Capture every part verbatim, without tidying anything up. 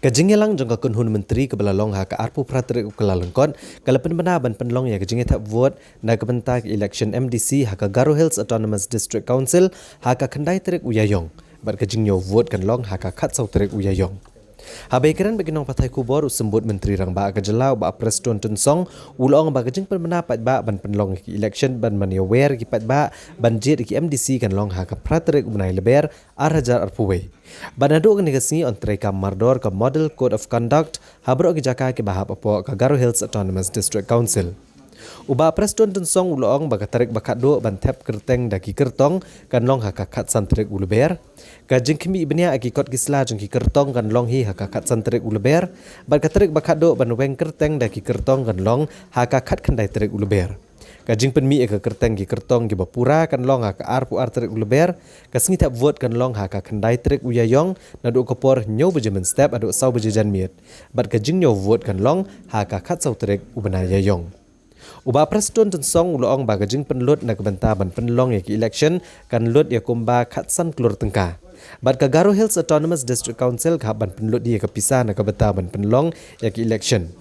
Ka jingïalang jong ka kynhun myntri kaba la long ha ka arphew phra tarik u Kyllalyngkot, ka la pynbna ban pynlong ïa ka jingïathep vote na ka bynta ka election M D C ha ka Garo Hills Autonomous District Council ha ka khyndai tarik u Ïaïong, bad ka jingñiew vote kan long ha ka khatsaw tarik u Ïaïong. Haba ïakren bad ki nongpathai khubor, u Symbud Myntri Rangbah ka jylla u Bah Prestone Tynsong u la ong ba ka jingpynbna paidbah ban pynlong ïa ki election ban ban ïawer ïa ki paidbah ban jied ïa ki M D C kan long ha ka phra tarik u bnai Lber ar hajar arphew wei. Bad naduh kane ka sngi yn treikam mardor ka Model Code of Conduct ha baroh ki jaka kiba hap hapoh ka Garo Hills Autonomous District Council. U Bah Prestone Tynsong u la ong ba ka tarik ba khatduh ban thep kyrteng da ki kyrtong kan long ha ka khatsan tarik u Lber. Ka jingkhmih bniah ïa ki kot ki sla jong ki kyrtong kan long hi ha ka khatsan tarik u Lber. Bad ka tarik ba khatduh ban weng kyrteng da ki kyrtong kan long ha ka khatkhyndai tarik u Lber. Ka jingpynmih ïa ka kyrteng ki kyrtong kiba pura kan long ha ka arphew ar tarik u Lber. Ka sngi thep vote kan long ha ka khyndai tarik u Ïaïong, naduh ka por hynñiew baje mynstep haduh saw baje janmiet. Bad ka jingñiew vote kan long ha ka khatsaw tarik u bnai Ïaïong. U Bah Prestone Tynsong u la ong ba ka jingpynlut na ka bynta ban pynlong ïa ki election kan lut ïa kumba khatsan klur tyngka. Bad ka Garo Hills Autonomous District Council ka hap ban pynlut ïa ka pisa na ka bynta ban pynlong ïa ki election.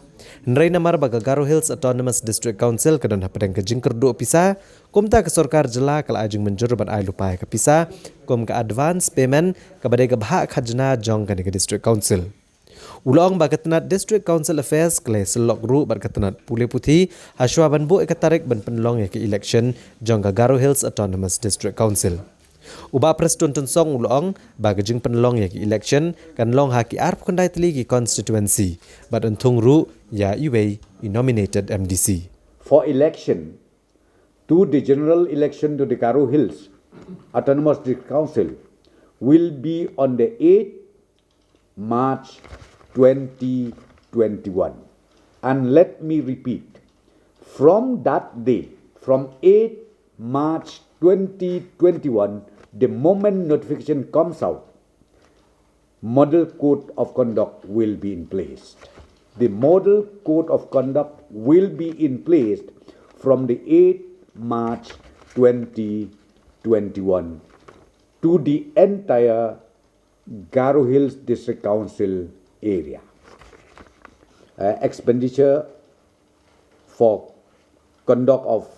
Hynrei namar ba ka Garo Hills Autonomous District Council ka don hapdeng ka jingkyrduh pisa, kumta ka sorkar jylla ka la ai jingmynjur ban ai lypa ïa ka pisa kum ka advance payment kaba dei ka bhah khajna jong kane ka District Council. U la ong ba ka tnat District Council Affairs ka la ïasyllok ruh bad ka tnat pule puthi ha shuwa ban buh ïa ka tarik ban pynlong ïa ka election jong ka Garo Hills Autonomous District Council. U Bah Prestone Tynsong u la ong ba ka jingpynlong ïa ka election kan long ha ki arphew khyndai tylli ki constituency, bad yn thung ruh ïa iwei i nominated M D C. For election to the general election to the Garo Hills Autonomous District Council will be on the eighth March twenty twenty-one. And let me repeat, from that day, from eighth March twenty twenty-one, the moment notification comes out, Model Code of Conduct will be in place. The Model Code of Conduct will be in place from the eighth March twenty twenty-one to the entire Garo Hills District Council area. Uh, expenditure for conduct of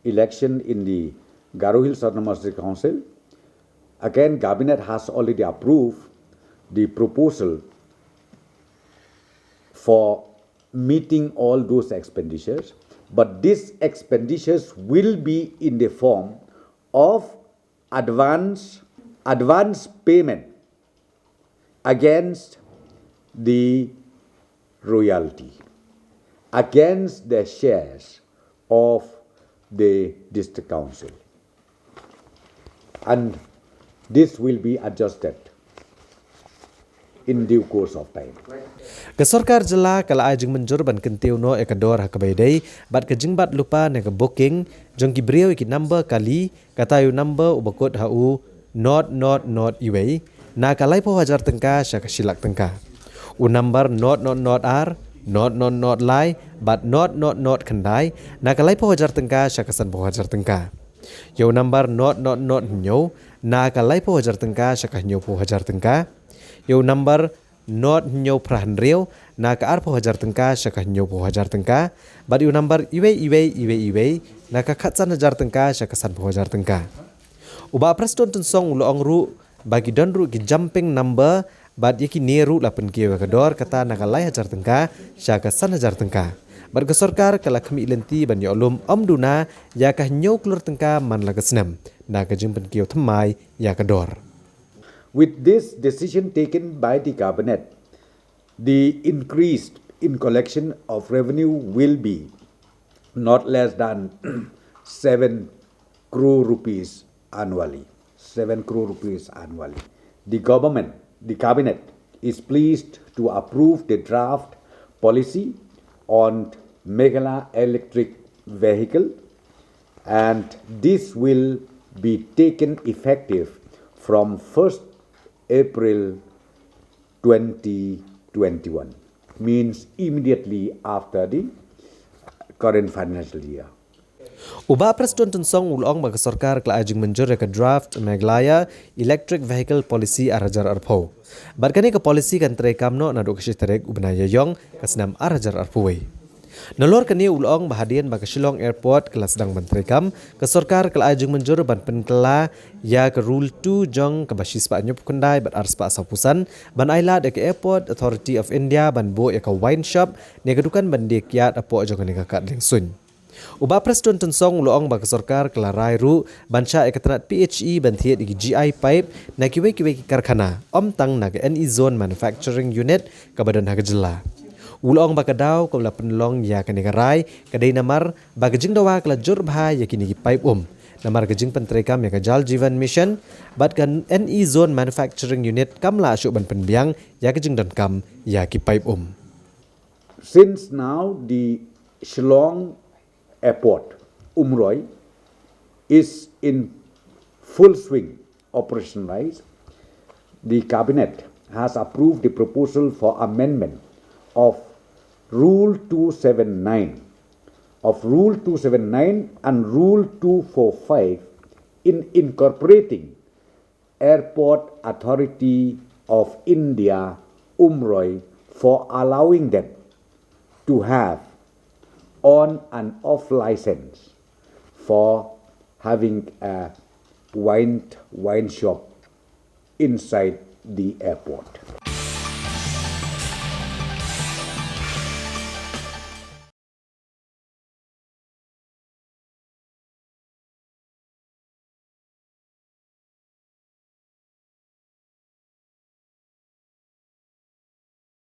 election in the Garo Hills Autonomous District Council. Again, Cabinet has already approved the proposal for meeting all those expenditures, but these expenditures will be in the form of advance, advance payment against the royalty, against the shares of the district council. And this will be adjusted in due course of time. Ka sorkar jylla ka la ai jingmynjur ban kyntiew noh ïa ka dor ha kaba ïadei bad ka jingbat lypa ne ka booking jong ki briew ïa ki number kali, kata ïa u number uba kut ha u not not not iwei, na ka laiphew hajar tyngka sha ka shi lak tyngka. U number not not not ar, not not not lai bad not not not khyndai, na ka laiphew hajar tyngka sha ka sanphew hajar tyngka. Ïa u number not not not hynñiew, na ka laiphew hajar tyngka sha ka hynñiewphew hajar tyngka. Ïa u number not hynñiew phra hynriew, na ka arphew hajar tyngka sha ka hynñiewphew hajar tyngka. Bad ïa u number iwei iwei iwei iwei, na ka khatsan hajar tyngka sha ka sanphew hajar tyngka. U Bah Prestone Tynsong u la ong ruh ba ki don ruh ki jumping number, bad ïa kine ruh la pynkiew ïa ka dor kata na ka lai hajar tyngka sha ka san hajar tyngka. Bad ka sorkar ka la khmih lynti ban ïoh lum ym duna ïa ka hynñiew klur tyngka man la ka snem na ka jingpynkiew thymmai ïa ka dor. With this decision taken by the cabinet, the increase in collection of revenue will be not less than seven crore rupees annually. Seven crore rupees annually. The government, the cabinet is pleased to approve the draft policy on Meghalaya electric vehicle, and this will be taken effective from first April twenty twenty-one, means immediately after the current financial year. U Bah Prestone Tynsong u la ong ba ka sorkar ka la ai jingmynjur ïa ka Draft Meghalaya Electric Vehicle Policy ar hajar arphew. Bad kane ka policy kan treikam noh naduh ka shi tarik u bnai Ïaïong ka snem ar hajar arphew wei. Nalor kane u la ong ba hadien ba ka Shillong Airport ka la sdang ban treikam, ka sorkar ka la ai jingmynjur ban pynkylla ïa ka Rule two jong kaba shispah hynñiewphew khyndai bad arspah sawphew san ban ai lad ïa ka Airport Authority of India ban buh ïa ka wine shop ne ka dukan ban die kiad hapoh jong kane ka kad liengsuiñ. U Bah Prestone Tynsong u la ong ba ka sorkar ka la rai ruh ban shah ïa ka tnat P H E ban thied ïa ki G I pipe na kiwei kiwei ki karkhana, ym tang na ka N E Zone Manufacturing Unit kaba don ha ka jylla. U la ong ba ka daw kaba la pynlong ïa kane ka rai ka dei namar ba ka jingdawa ka la jur bha ïa kine ki pipe um, namar ka jingpyntreikam ïa ka Jal Jeevan Mission bad ka N E Zone Manufacturing Unit kam lah shuh ban pynbiang ïa ka jingdonkam ïa ki pipe um. Since now the Shillong Airport, Umroi, is in full swing, operationalized, the Cabinet has approved the proposal for amendment of Rule two seven nine, of Rule two seven nine and Rule two four five in incorporating Airport Authority of India, Umroi, for allowing them to have on and off license for having a wine, wine shop inside the airport.